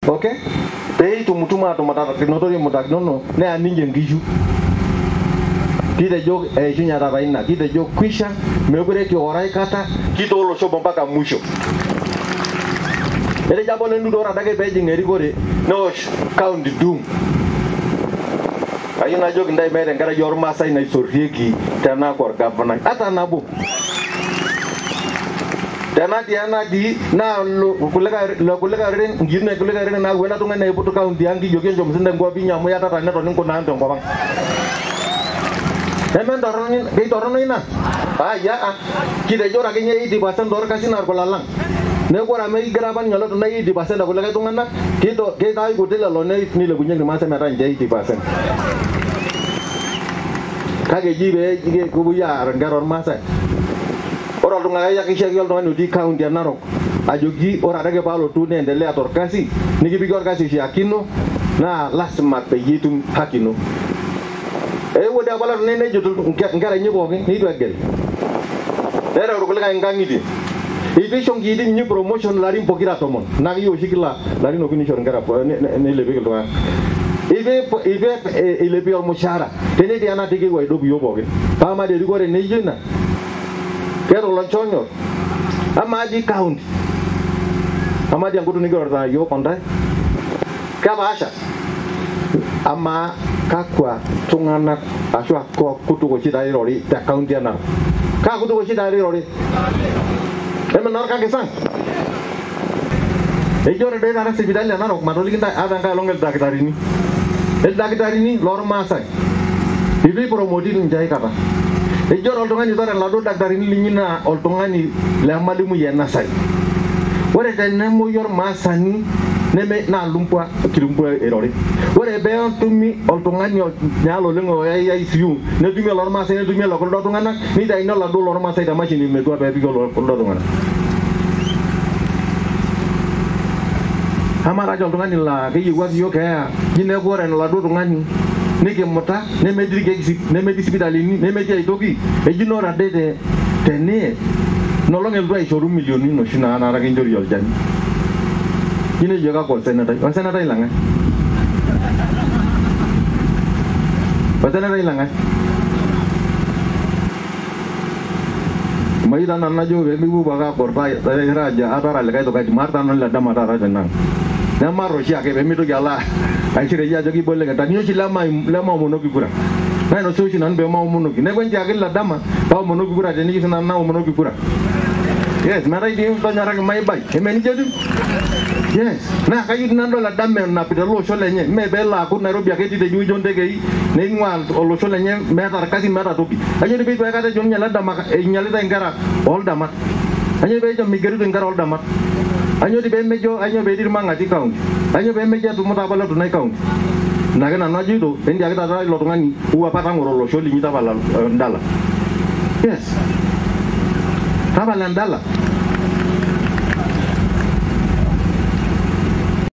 Okay? Pee itumutumu aatumatakinoto imutakinono neya ninche nkishu. Kitejo eishunye taata ina, kitejo kwisha, meekure kioro aikata, kitoo olosho obo mpaka mwisho. Etejo apa Ole Ntutu ore adake peejing erikore neosh county doom. Kayieu najoki ntae meeta enkerai ormaasai naisorrieki tenaaku orgavanai ata nabo. Tenatii enatii naa kulikae oreren nkiitin kulikae oreren naaku ele tung'ani aiputu county ang kijoki enchom sinche nkuapi inyi amu iyatata neton inkunaa tenkop ang. Nementorrono keitorrono ina? Ai aa kitejo ore ake ninye 80% orkasin naa irkula lang. Neeku ore amu ekigira apa ninye olotu naa 80% kulikae tung'anak keitaai kuti lelo nilepunyeki irmaasai metaa ninche 80%. Kake eji pee kipuoi aar inkera ormaasai. Ore oltung'ani akishiaki oltung'ani otii county e Narok ajoki ore adake paalotu niendelea torkasi nikipiki orkasi oishiakino naa lasima peyie itum haki ino. Eewuo dii apa ilo tung'ani nejut inkera inyi pookin neitu egel. Nereu irkulikae inkang'itie. Eitu isho nkiitin inyi promotion ilarin pokira tomon. Naa keyieu oshi kila larin okuni nishori inkera neilepieki iltung'anak. Eitu eilepie ormushaara. Tenetii enatii keewuo aidop iyiok pookin. Paa amaa dii erikore neijo ina? Keeta olonchonyor. Amaa dii county? Amaa dii enkutuk nikirorita iyiok ontae? Kepaasha. Amaa kakwa tung'anak ashu kakwa kutuk oshi taata irori te county e Narok? Kaa kutuk oshi taata irori? Eme norkakisang? Ejo ore doi taata sipitali e Narok matoliki ntae ata enkae olong ildakitarini. Ildakitarini lormaasai. Eitu eipromoti ninche aikata. Ejo ore oltung'ani oitore iladuo dakitarini linyi naa oltung'ani lemalimui e nasari. Ore tenemuoyu ormaasani neme naa lumbwa kilumbwa eirori. Ore peetumi oltung'ani onyaala oleng oyai ICU netumi olormaasai netumi olokuldo tung'anak neitayuni oladuo lormaasai te mashini metua peepiki olokuldo tung'anak. Amaa taa oltung'ani laa keyiewuaki iyiok keeya ji neeku ore oladuo tung'ani nikimuta nemetii irkeek nemetii sipitalini nemetii aitoki eji naa ore ade teniye nolong elotu aishoru milionini noshi naa naata kinchori olchani. Ji nejo kakwa osenetai? Osenetai lang'ae? Osenetai lang'ae? Mayieu taa nanu najo peemipuopuo ake agor ajo atara likae tung'ani maata nanu ile dama taata tenang. Nemaar oshiake peemitoki alo aishireyie ajo kibelekeny. Ninye oshi lemaomonoki kura. Nainosa oshi nanu peemaomonoki. Neeku enchiaki ile dama paomonoki kura teniyieu sinanu naomonoki kura. Yes, metaa idim tonyorraki maibai. Eme nejia etiu? Yes. Naa kayieu nadol Ledama enapita ele osho lenye. Mme peelo aaku Nairobi ake etii tewueji ontekei neing'ua olosho lenye meeta irkasin meeta toki. Kayieu dii peitu aikata ejo ninye Ledama einyalitae inkera oldamat. Kayieu peejo migerito inkera oldamat. Kayieu dii peemejo kayieu peetii Irmang'ati county. Kayieu peemejo etumuta apa Letunai county. Ina ake nanu ajoito entiaki taata ilo tung'ani ou apa tang'oro olosho linyi tapala endala. Yes. Tapala endala.